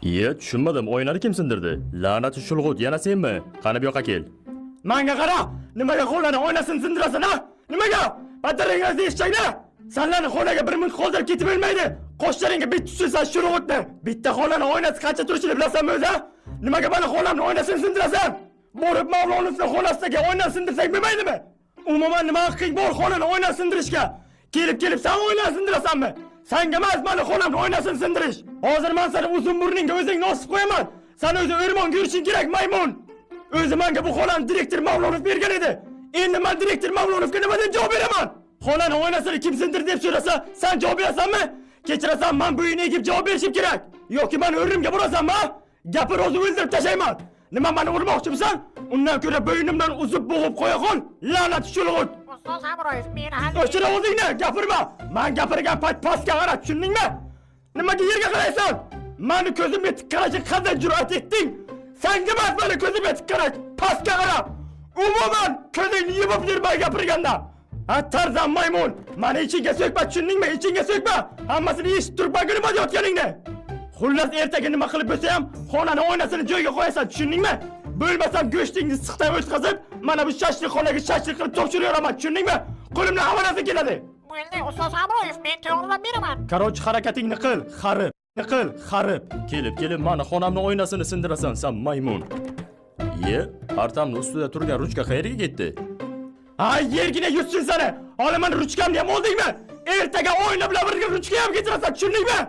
Ye, tushunmadim. Oynani kim sindirdi? La'nati shulg'ut, yana senmi? Qani bu yoqqa kel. Manga qara! Nimaga xonani oynasini sindirasan, ha? Nimaga? Pataringizni eshakni! Sanlarni xonaga bir minut qoldirib ketib bo'lmaydi. Qoshlaringga bitta tushirsan shulg'utni. Bitta xonani oynasi qancha turishini bilasanmi o'zi? Ha? Nimaga mani xonamni oynasini sindirasan? Borib Mavlonovni xonasidagi oynani sindirsang bo'lmaydimi? Umuman nima haqqing bor xonani oynasini sindirishga? Kelib-kelib san oynani sindirasanmi? Sanga emas mani xonamni oynasini sindirish. Hozir men seni uzun burningga o'zingni osib qo'yaman. San o'zi o'rmonga yurishing kerak, maymun. O'zi menga bu xonani direktor Mavlonov bergan edi. Endi men direktor Mavlonovga nima deb javob beraman? Xonani oynasini kim sindirdi deb so'rasa, san javob berasanmi? Kechirasan, men bu uyni egib javob berishim kerak. Yoki meni o'rnimga borasanmi? Ha? Gapir, o'zi o'ldirib tashlayman. Nima meni urmoqchimisan? Undan ko'ra bo'ynimdan uzib bo'g'ib qo'ya qol. La'nat shulg'ut. Ustoz Hamroyev, men hali O'chir o'zingni, gapirma. Men gapirgan payt pastga qara, tushundingmi? Nimaga yerga qaraysan? Mani ko'zimga tik qarashga qanday jur'at etding? Sanga emas mani ko'zimga tik qarash, pastga qara. Umuman ko'zingni yumib yurma gapirganda. Ha, tarzan maymun, mani ichingga so'kma, tushundingmi? Ichingga so'kma. Hammasini eshitib turibman nima deyotganingni. Xullas ertaga nima qilib bo'lsa ham xonani oynasini joyiga qo'yasan, tushundingmi? Bo'lmasam go'shtingni siqtab o'tkazib, mana bu shashlik xonaga shashlik qilib topshirib tushundingmi? Qo'limdan hamma narsa keladi. Bo'ldi, Ustoz Hamroyev, men to'g'rilab beraman. Короче, harakatingni qil, harib. Qil, harib. Kelib-kelib mani xonamni oynasini sindirasan, san maymun. Ye, partamni ustida turgan ruchka qayerga ketdi? Ha, yergina yutsin seni. Hali mani ruchkamni ham oldingmi? Ertaga oyna bilan birga ruchka ham ketirasan, tushundingmi?